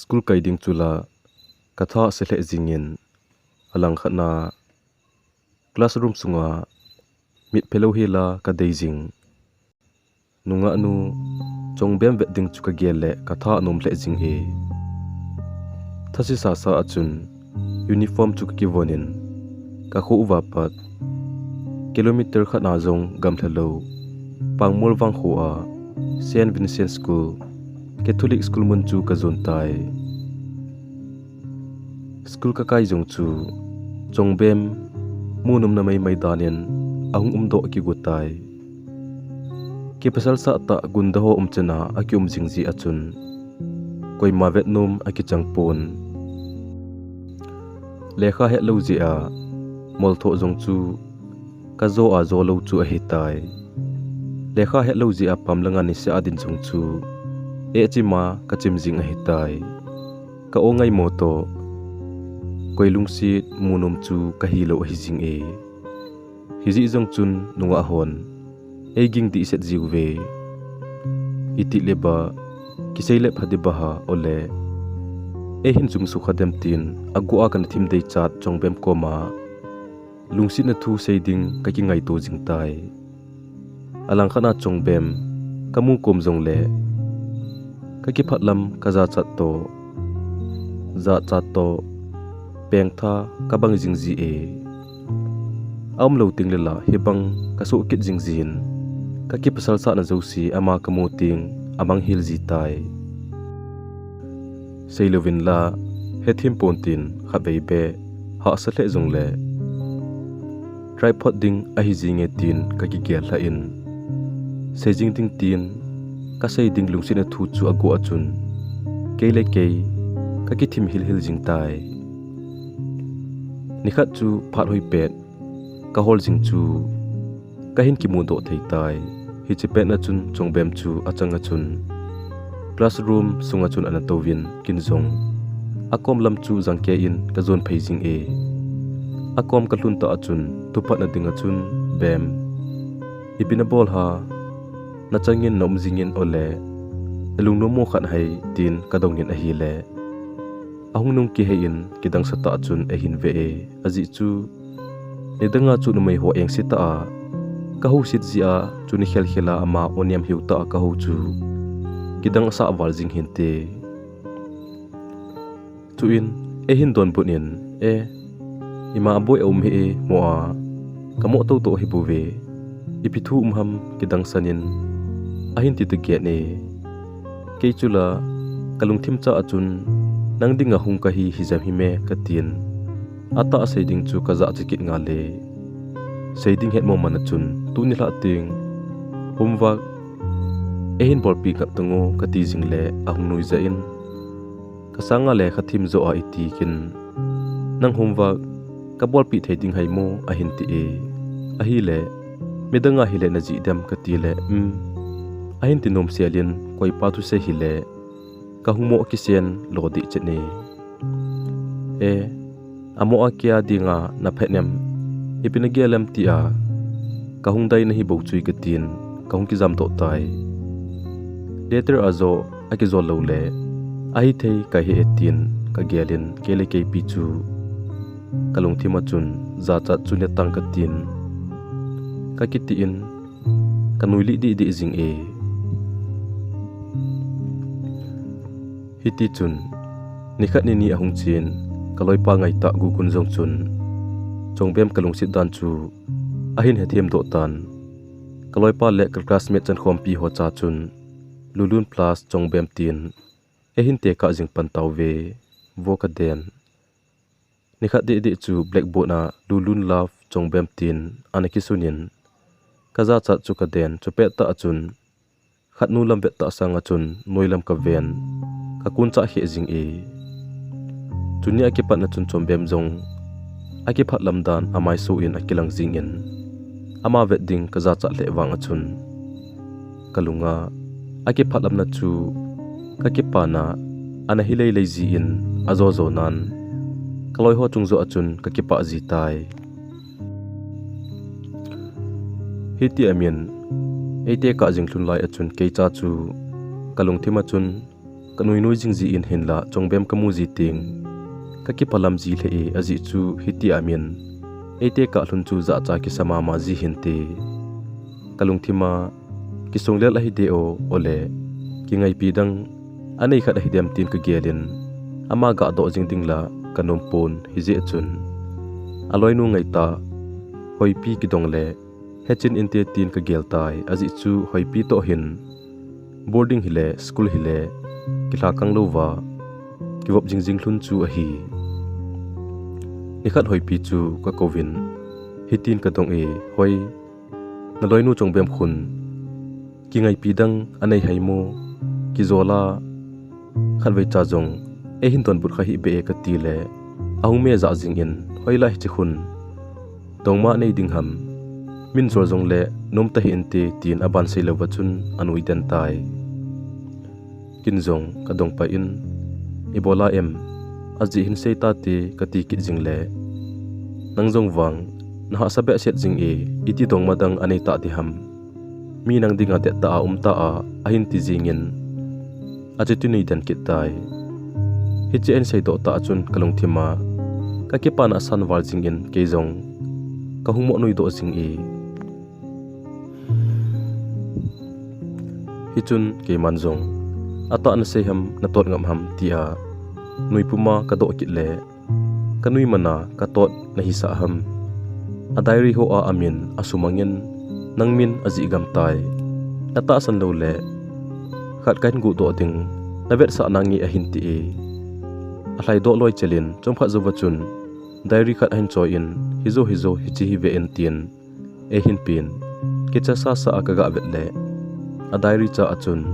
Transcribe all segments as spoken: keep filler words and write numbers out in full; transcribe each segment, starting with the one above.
School kai ding chu la ka tha se lheh jingin, alangkhat na classroom sunga mitphe lou hi la ka dei jing. Nungah nu Chongbem vet ding chu ka gel le ka tha anom lheh jing e. Thase sasa a chun uniform chu ka kivon in ka kho uva pat kilometer khat na jong gamlha lou Pangmol vangkho a Saint Vincent School, Catholic School mun chu ka jon tai. School ka kai jong chu Chongbem mu nom na maimai dan in ahung umdoh kigo tai. Kipasal sah tah gunda ho umchan a akium jing jeh a chun koima vet nom akichang pon. Lekha het lou jeh a molthoh jong chu ka jo a jo lou chu ahi tai. Lekha het lou jeh a pam langa niseh a din jong chu eh chim a ka chim jing ahi tai. Ka o ngai mo toh koi lungset mu nom chu ka hi lou ahi jing e. Hijeh jong chun nungah hon ei ging dehset jiu ve. Iti le ba kisei le pha ding ba ha ole, ei hin jum sukha dem tin ago a kana thim deichat Chongbem koma lungsetna thu sei ding ka kingaito jing tai. Alangkhat na Chongbem ka mu kom jong le ka kiphat lam ka jachat toh, jachat toh pengtha ka bang jing ji e. Aum lou teng le la hibang ka soh kit jing jin, ka kipasal sahna jouse ama ka mu teng amang hel ji tai. Sei louvin la hethem pon tin khatvei beh hahsa lheh jong le try phot ding ahi jing e tin ka kigel lhah in, sei jing ding tin ka sei ding lungsetna thu chu ago a chun kei le kei ka kithim hilhil jing tai. Nikhat chu phat hoi pet ka hol jing chu ka hin kimudoh thei tai. Hiche pet na chun Chongbem chu achang a chun classroom sunga chun ana touvin, kin jong akom lam chu jangkei in ka jon phei jing e. Akom ka lhun tah a chun thuphat na ding a chun, Bem, ipi na bol ha, na chang in na um jing in ole, na lungnom mo khat hai, tin ka dong in ahile ahung nung kihei in kidang sa tah a chun eihin ve e. Ajeh chu nidang a chu numei ho engse tah a ka houset jeh a chu ni khel khel a ama o niam hiu tah a ka hou chu kidang asah val jing hinte. Chuin eihin donbut in, e, ima aboi aum hih e, mo a ka mo toto hi bou ve, ipi thu um ham kidang san in ahin ti ta get e. Kei chu la ka lungthim cha a chun nang dinga hung ka hi hi jam hi me ka tin, atah sei ding chu ka jachat kit ngal e. Sei ding het mo man a chun tuni lhah teng homework eihin bolpi ngat tang o ka ti jing le ahung nuijat in, ka sanga le kha thim jo a iti kin, nang homework ka bolpi thei ding hai mo ahin ti e. Ahile midang a hile na jih dem ka ti le, um, ahin ti nom sel in koi pa thusei hile ka hung mo kisen lo dih chet e. E, amo a kia dinga na phet nem, ipi na gel em ti a ka hung dai na hi bou chu ka tin ka hung kijam doh tai. Letter a jo akijol lou le ahi thei ka hi e tin ka gel in kei le kei pi chu ka lungthim a chun jachat chu ne tang ka tin ka kiti in ka nui lih dih dih jing e. Hiti chun nikhat nini ahung chen, ka loipa ngaitah gugun jong chun Chongbem ka lungset dan chu ahin hethem doh tan. Ka loipa le ka classmate chankhompi ho cha chun Lulun plus Chongbem tin eihin tekah jing pan tauve, vo ka den. Nikhat deh deh chu blackboard a Lulun love Chongbem tin ana kisun in ka jachat chu ka den, chupet tah a chun khat nu lam vet tah sang a chun noi lam ka ven, ka kun chah kheh jing e. Chuni a kipat na chun Chongbem jong a kiphat lam dan amai so in a kilang jing in ama vet ding ka jachat lheh vang a chun ka lunga a kiphat lam na chu ka kipana ana hi lei lei ji in ajo jo nan ka loi ho chung jo a chun ka kipah ji tai. Hiti a min ei tekah jing lhun lai a chun kei cha chu ka lungthim a chun Kanui nui jing ji in hinlah Chongbem kamu ji teng kakipah lam ji lheh e, ajeh chu hitia min eite kah lhun chu jahcha kisa mama ji hinte. Kalungthim a kisonglel ahi de o, ole kingaipi dang anei khat ahi dem tin kagel in ama gah doh jing ding la kanom pon, hijeh chun aloinu ngaitah Hoipi kidong le hechin inte tin kagel tai, ajeh chu Hoipi toh hin boarding hile school hile kilha kang louva kivop jingjing lhun chu ahi. Nikhat Hoipi chu kakouvin hitin kadong e, Hoi, naloinu Chongbem khun kingaipi dang anei hai mo, kijol a khatvei cha jong eihin donbut kha hih beh e kati le ahung me jah jing in, Hoilah hiche khun dongma nei ding ham, min jol jongle nom tahih inte tin aban sei louva chun anui den tai. Kin jong kadong pai in, Ibola em, ajeh hin sei tate kati kit jing le, Nang jong vang nahahsa behseh jing e, iti dongma dang anei tah diham, mi nang dinga dettah a umtah a, ahin ti jing in achuti nui den kit tai. Hiche ahin seidoh tah a chun kalungthim a kakipana asan val jing in kei jong kahung mo nuidoh jing e. Hichun keiman jong, Atah nasei ham, natot ngam ham, tia nui puma kadoh kit le kanui mana katot nahisah ham, adiary ho a amin asumang in, Nang min ajih gam tai, natahsan loule khat kahin guhdoh ding, navetsah nange ahin ti e. Alhaidoh loi chel in chomkhat jouva chun diary khat ahin choi in, Hijo hijo, hiche hi ve in, tin eihin pen. Kicha sasa a kagah vet le adiary cha a chun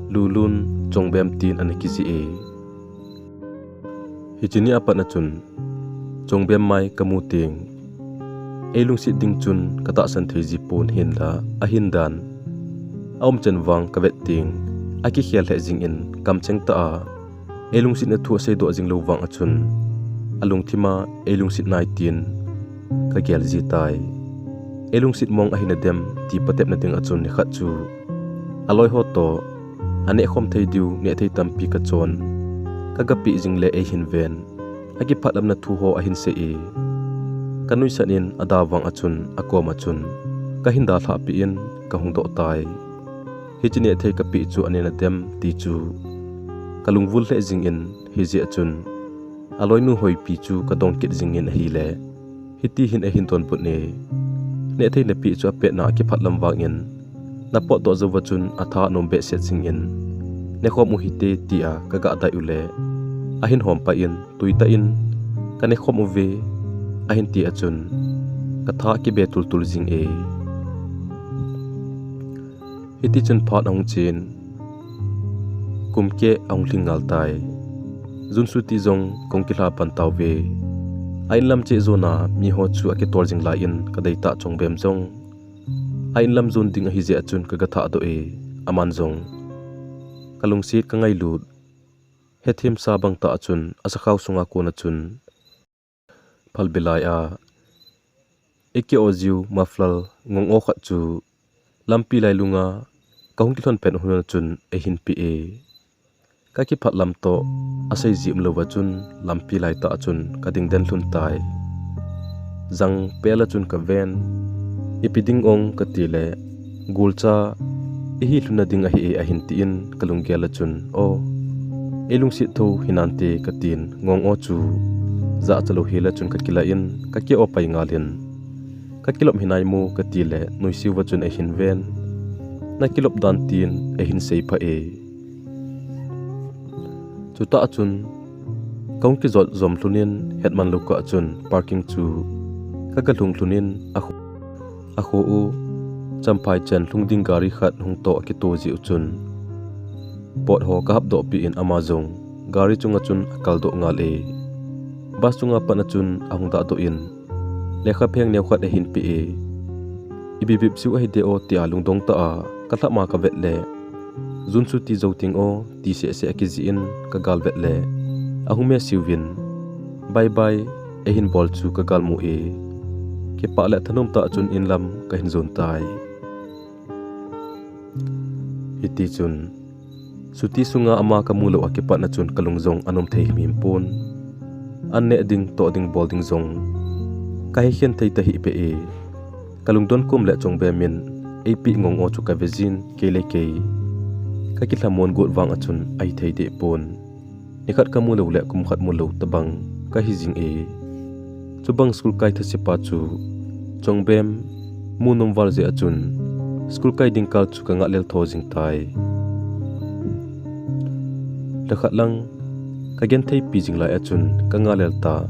Lulun Chongbem tin ana kijih e. Hiche ni a pat a chun Chongbem mai kamu teng eilungset ding chun katahsan thei ji pon, hinla ahin dan aumchan vang kavet teng akikhel lheh jing in kamcheng tah a eilungsetna thu aseidoh jing lou vang a chun alungthim a eilungset nai tin kagel ji tai. Eilungset mong ahina dem ti patepna ding a chun nikhat chu aloi ho toh anehkhom thei diu nehthei tampi kachon, kagapeh jing le eihin ven, akiphatlamna thu ho ahin sei e. Kanuisan in ada vang a chun akoma chun kahin dalhah peh in kahung doh tai. Hiche nehthei kapeh chu anina dem ti chu kalungvul lheh jing in, hijeh a chun aloinu Hoipi chu kadong kit jing in ahile, Hiti hin eihin donbut e, nehthei napeh chu apetna akiphatlam vang in napotdoh jouva chun atha anom behseh jing in, Nekhom u hite, tia kagah dai u le ahin hom pai in, Tuitah in kanekhom uve, ahin ti a chun katha akibe tultul jing e. Hitichun phat ahung chen, kum keh ahung lhing ngal tai. June chuti jong kahung kilha pan tauve. A inlam cheh jona miho chu akitol jing lai in kadeitah Chongbem jong a inlam jon ding ahijeh a chun kagathahdoh e. Aman jong kalungset kangailut hethemsa bangtah a chun asakhao sunga kona chun phalbi lai a, Ikeh o jiu muffler ngong o khat chu lampi lailunga kahung kilhon pen hun a chun eihin peh e. Kakiphatlam toh asei ji umlouva chun lampi laitah a chun kading den lhun tai. Jangpel a chun kaven, Ipi ding ong, kati le, Golcha ihi lhunna ding ahi e, ahin tin kalunggel a chun, O, eilungset thou hinante, katin ngong o chu jahcha lou hel a chun kakilah in kakeh o pai ngal in, Kakilop hinai mo, kati le nuisiuva chun eihin ven, Nakilop dan, tin eihin seipha e. Chutah a chun kahung kijot jom lhun in hetman lou kah a chun parking chu kagalhung lhun in akho, akho u Champhai chan lhung ding gari khat hung toh akito jeh u chun pot ho kahapdoh peh in ama jong gari chunga chun akaldoh ngal e. Bus chunga pat a chun ahung dahdoh in lekhapheng neo khat eihin peh e. Ibibip siu ahide o, tia lungdong tah a kalhap ma kavet le, June chuti jou teng o, ti sehseh akijih in kagal vet le ahung mesiuvin, Bye bye, eihin bol chu kagalmu e. Kipah le thanom tah a chun inlam kahin jon tai. Hitichun Chuti sunga ama kamu lou a kipat na chun kalung jong anom thei himhim pon. An neh ding, toh ding, bol ding jong kahekhen thei tahih beh e. Kalungdon kom le Chongbem in eipeh ngong o chu kave jin, kei le kei kakilhamon got vang a chun ahithei deh pon. Nikhat kamu lou le kum khat mu lou tabang kahi jing e. Chubang school kai thase pa chu Chongbem mu nom val jeh a chun school kai ding kal chu kangah lel tho jing tai. Lhakhat lang kagentheipi jing lai a chun kangah lel ta.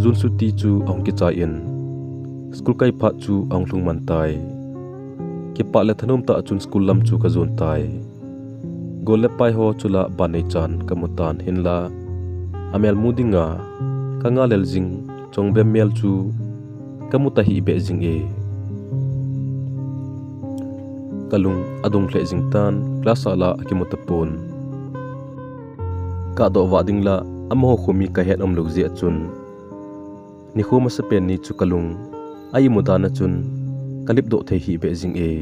June chuti chu ahung kichai in school kai phat chu ahung lhung man tai. Kipah le thanom tah a chun school lam chu kajon tai. Gol le pai ho chu la ban neichan kamu tan, hinla amel mu dinga kangah lel jing Chongbem mel chu kamu tahih beh jing e. Kalung adong lheh jing tan, class a la akimu tapon. Kahdoh vah ding la amaho khomi kahet umlou jeh a chun nikho masapen ni chu kalung a imu dan a chun kalipdoh thei hih beh jing e.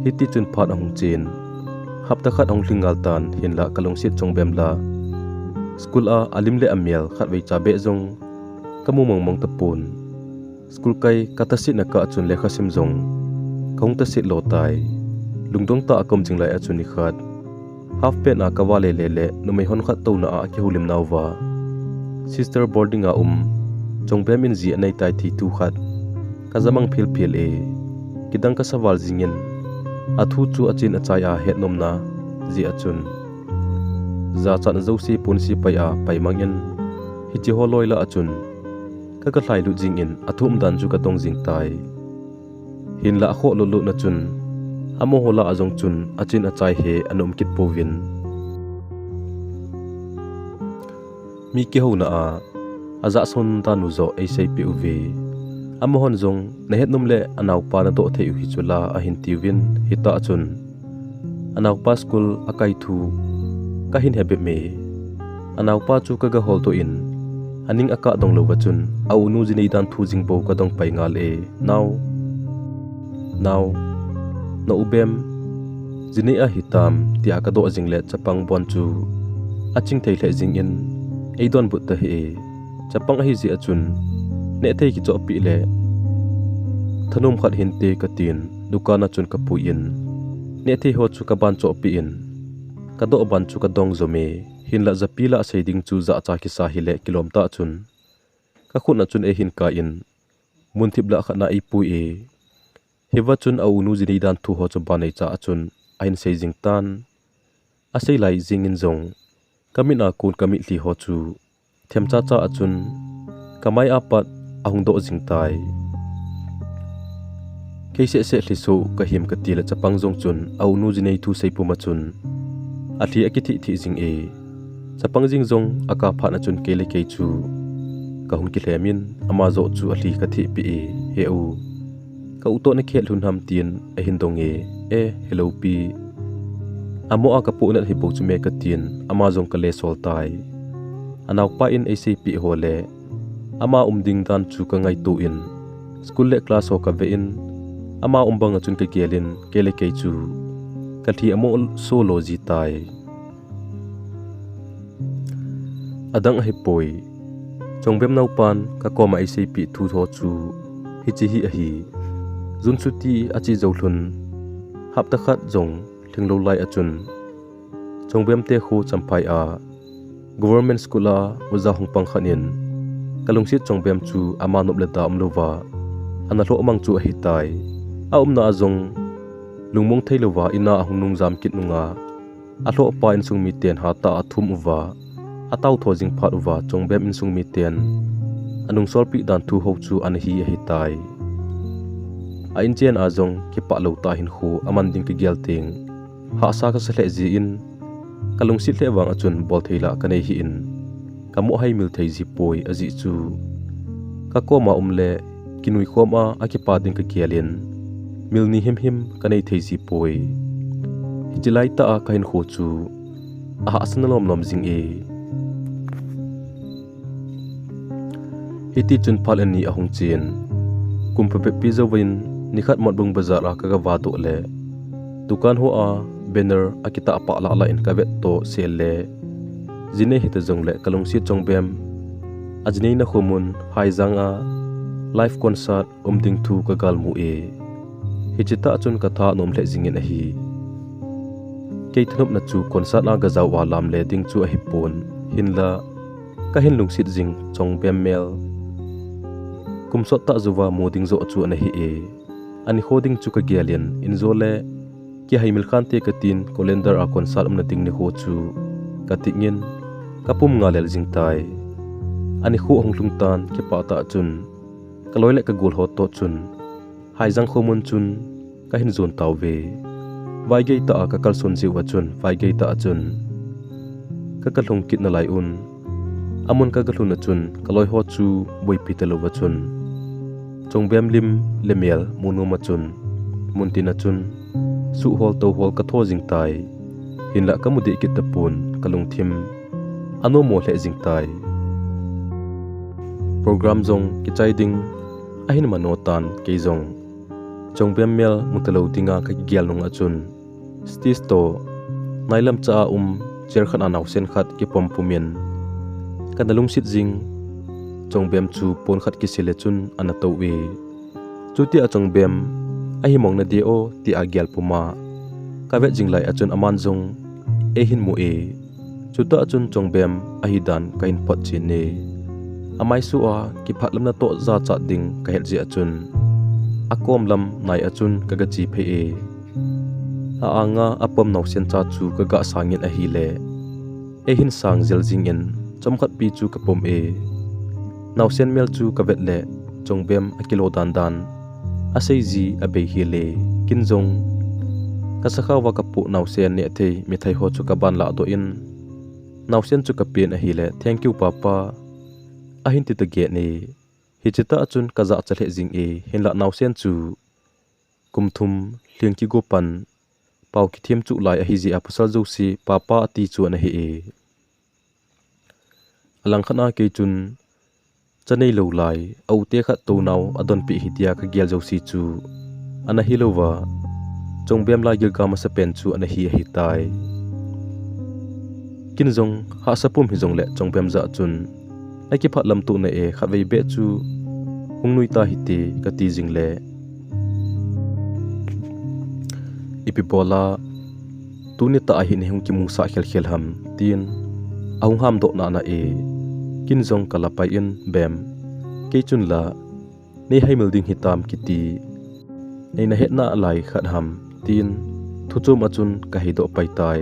Hiti chun phat ahung chen, hapta khat ahung lhing ngal tan, hinla kalungset Chongbem la school a alim le amel khatvei cha beh jong kamu mongmong tapon. School kai kathasetna kah a chun lekhasim jong kahung thaset lo tai. Lungdong tah a kaum jing lai a chun nikhat half pant a kavah lele le numei hon khat touna a akihoulim nauva sister boarding a um Chongbem in ji anei tai ti thu khat kajamang philphil e. Kidang kasa val jingin athu chu achen achai a hetnomna jeh a chun jachatna jouse ponsepai a paimang in hiche ho loi lah a chun kagalhailut jingin athu umdan chu kadong jing tai. Hinla akhoh lutlut na chun amaho lah a jong chun achen achai hi ana um kit pouvin, mi kihouna a ajahsan dan u joh eiseipeh uve. Amahon jong nahetnom le anaopa nadoh thei u hi chu la ahin tiuvin, hitah chun anaopa school akai thu kahin he bep e. Anaopa chu kagaholdoh in aning akah dong louva chun aunu jinei dan thu jing bou kadong pai ngal e. Nao, nao, na u Bem jinei ahitam, tia kadoh jing le chapang bon chu aching thei lheh jingin eidonbut tahih e. Chapang ahijeh a chun nehthei kichohpeh le thanom khat hinte katin dukan a chun kapui in nehthei ho chu kaban chohpeh in kadoh ban chu kadong jom e. Hinla japi lah sei ding chu jahcha kisa hile kilom tah chun kakhut a chun eihin kai in munthip lah khat na eipui e. Hiva chun aunu jinei dan thu ho chu ban neicha a chun ahin sei jing tan. Asei lai jingin jong kamit a kon kamitlhi ho chu themchacha a chun kamai a pat ahung doh jing tai. Kei sehseh lhiso kahim kati le chapang jong chun aunu jinei thu sei puma chun alhi akithih thih jing e. Chapang jing jong akah phat a chun kei le kei chu kahung kilhem in ama joh chu alhi kathihpeh e. He u, ka u toh nakhet lhun ham tin ahin dong e. E, hello pi. Amo a kapohnat hibou chu me katin ama jong kalesol tai. Anaopa in eiseipeh ho le ama um ding dan chu kangaito in school le class ho kave in ama um bang a chun kagel in kei le kei chu kalhi amo so lo ji tai. Adang ahipoi. Chongbem naopan kakoma eiseipeh thu ho chu hiche hi ahi. June chuti ache jou lhun hapta khat jong lhinglou lai a chun Chongbem te kho Champhai a Government School a oja hung pang khat in kalungset Chongbem chu ama nop le da umlouva ana lhoh mang chu ahitai. Aumna a jong lungmong theilouva in a ahung nungjam kit nunga alhohpa insung miten hatah a athum uva ataotho jing phat uva Chongbem insung miten anungsolpeh dan thu ho chu ana hi ahitai. A inchen a jong kipah lou tah hinkho aman ding kagel teng hahsa kasa lheh jeh in kalungset lheh vang a chun bolthei lah kanei hih in kamoh haimil thei jipoi ajeh chu kakoma um le kinuikhom a akipa ding kagel in mil ni himhim kanei thei jipoi. Hiche laitah a kahinkho chu ahahsa na lomlom jing e. Hiti chun phat le ni ahung chen. Kum phabep pi jouvin nikhat Motbung bazar a kagavadoh le dukan ho a banner akitah pah lah lah in kavet toh sel le, jinei hita jongle kalungset Chongbem ajineina khomun Haijang a live concert um ding thu kagalmu e. Hiche tah chun katha anom lheh jingin ahi. Kei thanopna chu concert a gajao a lam le ding chu ahipon, hinla kahin lungset jing Chongbem mel kum sot tah jouva mu ding joh chu ana hi e. Anikho ding chu kagelin, injo le kihaimil khante katin, calendar a concert umna ding nikho chu katingin kapum ngalel jing tai. Anikho ahung lhung tan, kipah tah chun kaloi le kagol ho toh chun Haijang khomun chun kahin jon tauve. Vaigei tah a kakalson jiu a chun, vaigei tah a chun kakalhung kit nalai un, amun kakalhun a chun kaloi ho chu boipi talouva chun Chongbem lim le mel mu nom a chun, muntin a chun suhhol touhol katho jing tai. Hinla kamu deh kit tapon, kalungthim anommo lheh jing tai. Program jong kichai ding ahin mano tan, kei jong Chongbem mel mu talou dinga kakigel nung a chun stage toh nailam cha a um chair khat a naosen khat kipom pumin, kana lungset jing Chongbem chu pon khat kise le chun ana tou e. Chutia Chongbem ahi mong nade o tia gel puma kavet jing lai a chun aman jong eihin mu e. Chutah chun Chongbem ahidan kahin photchen e. Amaisu a kiphatlamna toh jachat ding kahet jeh a chun akom lam nai a chun kagache phei e. A-anga apom naosen cha chu kaga sangin ahile, eihin sang jel jingin chomkhat pi chu kapom e. Naosen mel chu kavet le Chongbem akilo dandan, aseiji abei hel e. Kin jong kasakhao va kapoh naosen nehthei mithai ho chu kaban lahdoh in, naosen chu kapen ahile, "Thank you, Papa," ahin ti taget e. Hiche tah a chun kajahcha lheh jing e, hinla naosen chu kum thum lhing kigo pan pao kithem chuh lai ahijeh a pasal jouse Papa ati chu ana hi e. Alangkhat a kei chun cha neilou lai, a-u te khat tounau adonpeh hitia kagel jouse chu ana hilouva, Chongbem laigilgal masapen chu ana hi ahitai. Kin jong hahsa pum hijongle Chongbem jah chun, akiphatlam tohna e, khatvei beh chu hung nui ta hite, kati jingle, ipi bola tuni tah a hi neihung kimusah khelkhel ham, tin ahung hamdoh nana e. Kin jong kalapai in, Bem, kei chun la neihaimil ding hitam kiti, neina hetna lai khat ham, tin thuchom a chun kaheidoh pai tai.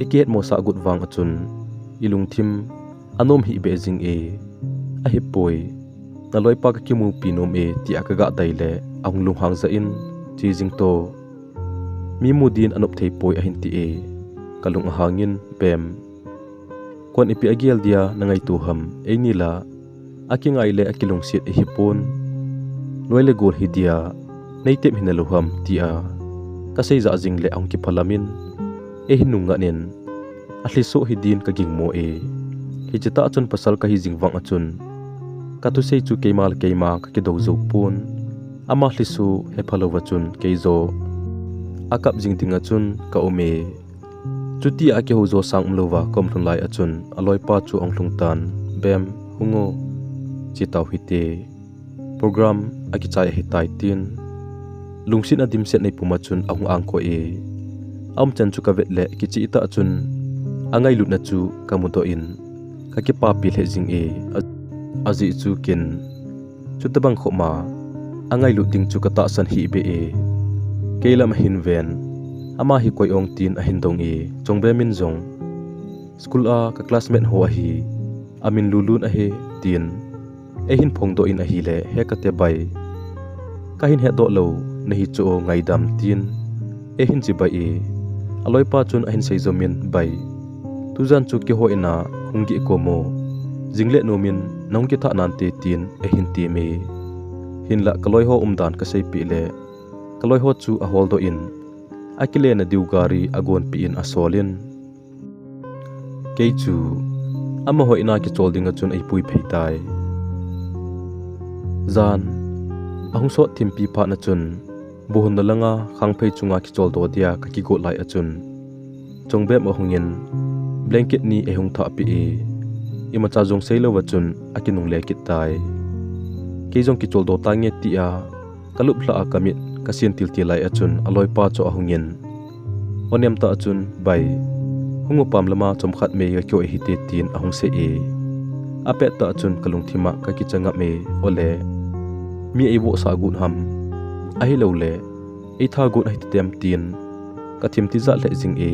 Ikihetmosah got vang a chun ilungthim anom hihbeh jing e. Ahipoi, naloipa kakimupi nom e, tia kagah dai le ahung lunghang jah in, Che jing to, mi mu din anop theipoi, ahin ti e. Kalung ahangin, Bem, kon ipi agel dia nangaito ham, eini la akingai le akilungset ihipon, loi le gol hidia neitep hina lou ham, tia kasei jah jingle ahung kiphalam in, eihin nungngat in, alhisoh hidin kagingmo e. Hiche tah chun pasal kahi jing vang a chun kathusei chu keima le keima kakidou jou pon. Ama lhisoh hepha louva chun keijo akap jing dinga chun kaum e. Chutia akihou jo sang umlouva kaum lhun lai a chun aloipa chu ahung lhung tan, Bem, hung o, che tau hite, program akichai ahitai, tin lungsetna dimset neipuma chun ahung angkoi e. Aumchan chu kavet le kichehtah chun angailutna chu kamudoh in kakipapi lheh jing e. A, ajeh chu kin chutobang khopma angailut ding chu katahsan hihbeh e. Keilam ahin ven, ama hi koi ong, tin ahin dong e. Chongbem in jong, school a kaclassmate ho ahi, amin Lulun ahi, tin eihin phongdoh in ahile, He kate bai, kahin hetdoh lou nahi chu o, ngaidam, tin eihin chibai e. Aloipa chun ahin seijom in, Bai, tujan chu kihou in a hung geh kom o, jingle nomin nahung kithah nante, tin eihin tem e. Hinlah kaloiho umdan kaseipeh le, kaloiho chu aholdoh in, akilena diu gari agonpeh in asolin, kei chu amaho ina kichol dinga chun eipui phei tai. Jan ahung sot thimpi phat na chun, Buhun na langa khangphei chunga kicholdo dia ka kigot lai achun, Chongbem ahungin blanket ni eihung thah peh e, imacha jong seilou achun akinungle kit tai. Kei jong kicholdo tange tia kalup lhah a kamit kasin tiltil lai achun aloipa chu ahungin, O nem tah achun, Bai, hung u pam lama chomkhat mei kakihoi hite, tin ahung sei e. Apet tah achun kalungthim a kakicha ngap e, Ole, mi eivohsah got ham, ahilouleh eitha got ahitatem, tin kathim tijat lheh jing e.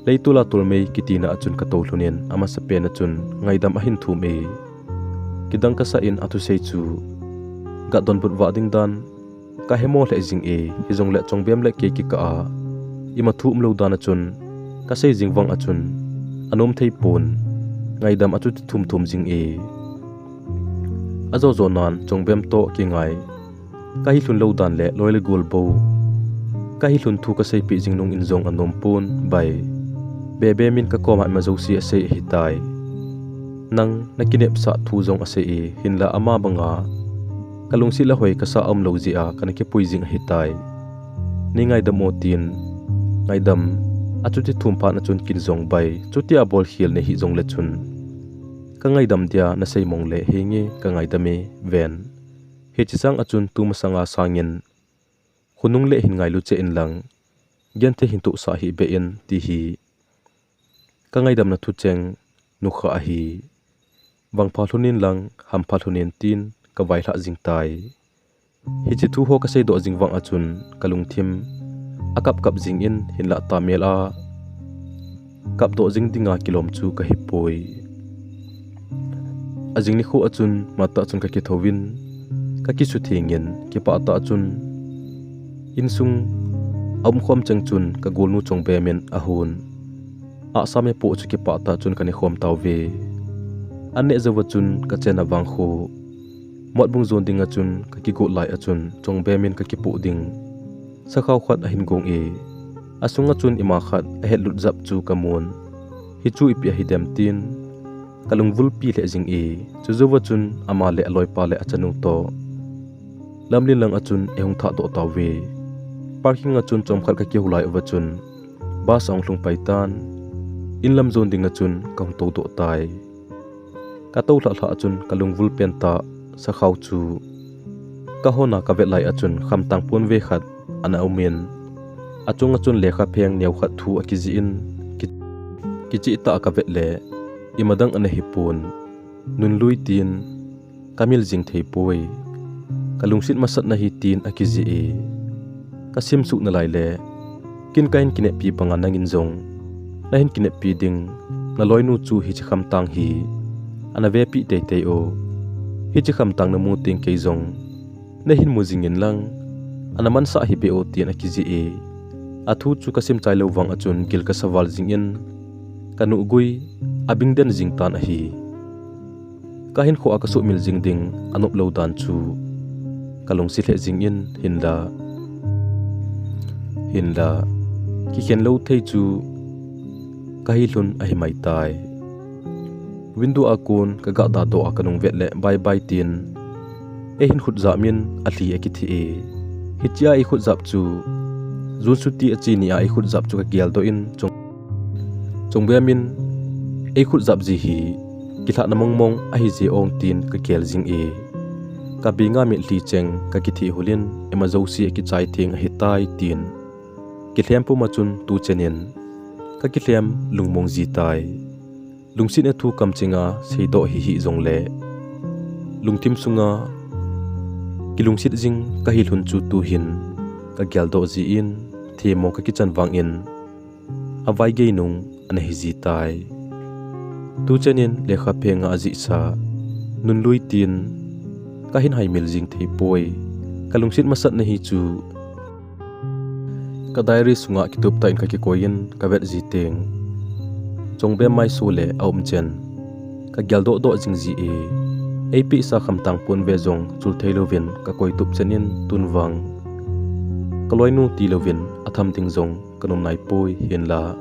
Leitol a tolmei kitina achun katou lhonin amasapen achun ngaidam ahin thum e. Kidang kasah in athusei chu gadonbut vah ding dan kahemo lheh jing e, hijongle Chongbem le kei kikah a ima thu umlou dan achun kasei jing vang achun anom theipon, ngaidam achuti thumthum jing e. Ajojo nan Chongbem toh kingai kahilhun lou dan le loi le gol bou kahilhun thu kaseipeh jing nungin jong anompon, Bai, Bebem in kakoma ima jouse asei ahitai. Nang nakinepsah thu jong asei e, hinla ama banga kalungset le hoi kasah aumlou jeh a kana kipui jing ahitai. Neingaidam o, tin ngaidam achuti thum phat achun kin jong, Bai, chutia bolkhel nahi jongle chun kangaidam dia nasei mong le henge kangaidam e, ven. Hiche sang achun tumasanga sangin khonung le hin ngailu cheh inlang, genthei hin tohsah hih beh in, ti hi kangaidamna thucheng nukha ahi. Vangpha lhonin lang hampha lhonin, tin kavailhah jing tai. Hiche thu ho kaseidoh jing vang achun kalungthim akapkap jingin hinlah tamel a kapdoh jing dinga kilom chu kahipoi. Ajing nikho achun matah chun kakithouvin kakisuthengin kipah tah chun insung aumkhom cheng chun kagolnu Chongbem in ahon ahsa mepoh chu kipah tah chun kanekhom tauve. Anneh jouva chun kachenna vangkho motbung jon dinga chun kakigot lai achun Chongbem in kakipoh ding sakhao khat ahin gong e. Asunga chun ima khat ahetlut jap chu kamun. Hichu ipi ahidem tin kalungvulpi lheh jing e. Chujouva chun ama le aloipa le achanu toh lamlen lang achun eihung thahdoh tauve. Parking achun chomkhat kakihou lai uva chun bus ahung lhung pai tan, inlam jon dinga chun kahung toudoh tai. Katou lhahlhah achun kalungvul pentah sakhao chu kahona kavet lai achun khamtang ponve khat ana umin, achunga chun lekhapheng neokhat thu akijih in, ki- kichehtah a kavet le imadang ana hipon. Nunlui tin kamil jing theipoi. Kalungset masat nahi tin akijih e. Kasimsuh nalai le kin kahin kineppi banga nangin jong nahin kineppi ding naloinu chu hiche khamtang hi ana vepeh teitei o. Hiche khamtang namu teng kei jong nahin mu jingin lang ana mansah hih beh o, tin akijih e. Athu chu kasim chailou vang achun gil kasaval jingin kanuhgui abingden jingtan ahi. Kahinkhoa kasuhmil jing ding anoplou dan chu kalungset lheh jingin hinla, hinla kikhenlou thei chu kahilhun ahimai tai. Window a kon kagahdadoh a kanungvet le bye bye tin eihin khutjap min alhi akithi e. Hichea eikhutjap chu June chuti ache nia eikhutjap chu kageldoh in Chong- Chongbem in eikhutjap ji hi kilhahna mongmong ahije ong tin kagel jing e. Kabenga mitlhi cheng kakithehhul in ima jouse akichai theng ahitai tin kilhem puma chun tuchen in kakilhem lungmong ji tai. Lungsetna thu kamchenga seidoh hihih jongle lungthim sunga kilungset jing kahilhun chu tuhin kageldoh jin themmo kakichan vangin avaigei nung ana hiji tai. Tuchen in lekhaphenga ajihsa Nunlui tin kahin haimil jing theipoi. Kalungset masat nahi chu kadiary sunga kituptah in kakikoiyin kavet ji teng Chongbem maiso le aumchen kageldohdoh jing ji e. Eipehsa khamtang ponve jong chul theilouvin kakoi tupchen in tunvang kaloinu tilouvin atham ding jong kanum naipoi hinla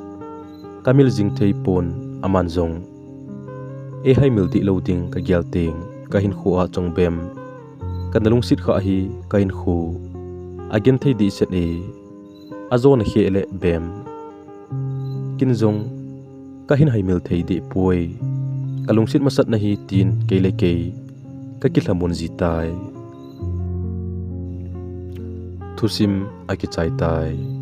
kamil jing theipon aman jong eihaimil dihlou ding kagel teng kahinkhoa Chongbem kana lungset khah hi kahinkho agenthei dehset e, ajona kheh le bem. Kin jong kahin haimil thei deh poi. Kalungset masat nahi tin kei le kei kakilhamon ji tai. Thusim akichai tai.